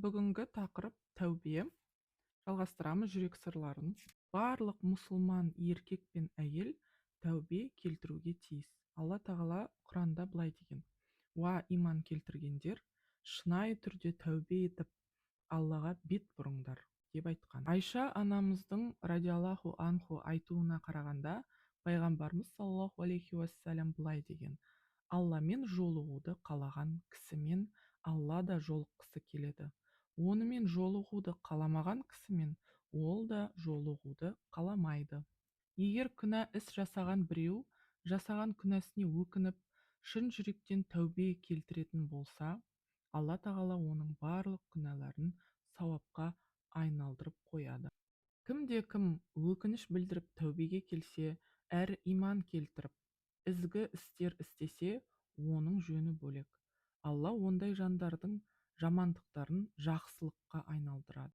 Бүгінгі тақырып – тәубе. Жалғастырамыз жүрек сырларын. Барлық мұсылман еркек пен әйел тәубе келтіруге тиіс. Алла Тағала Құранда былай деген: «Уа, иман келтіргендер, шынайы түрде тәубе етіп, Аллаға бет бұрыңдар», – деп айтқан. Айша анамыздың, радиаллаху анху, айтуына қарағанда, пайғамбарымыз, саллаллаху алейхи уассалам, былай деген: «Алламен жолығуды қалаған кісімен Алла да жолыққысы келеді, онымен жолығуды қаламаған кісімен ол да жолығуды қаламайды». Егер күнә іс жасаған біреу жасаған күнәсіне өкініп, шын жүректен тәубе келтіретін болса, Алла Тағала оның барлық күнәларын сауапқа айналдырып қояды. Кімде кім өкініш білдіріп, тәубеге келсе, әрі иман келтіріп, ізгі істер істесе, оның жөні бөлек. Алла ондай жандардың жамандықтарын жақсылыққа айналдырады.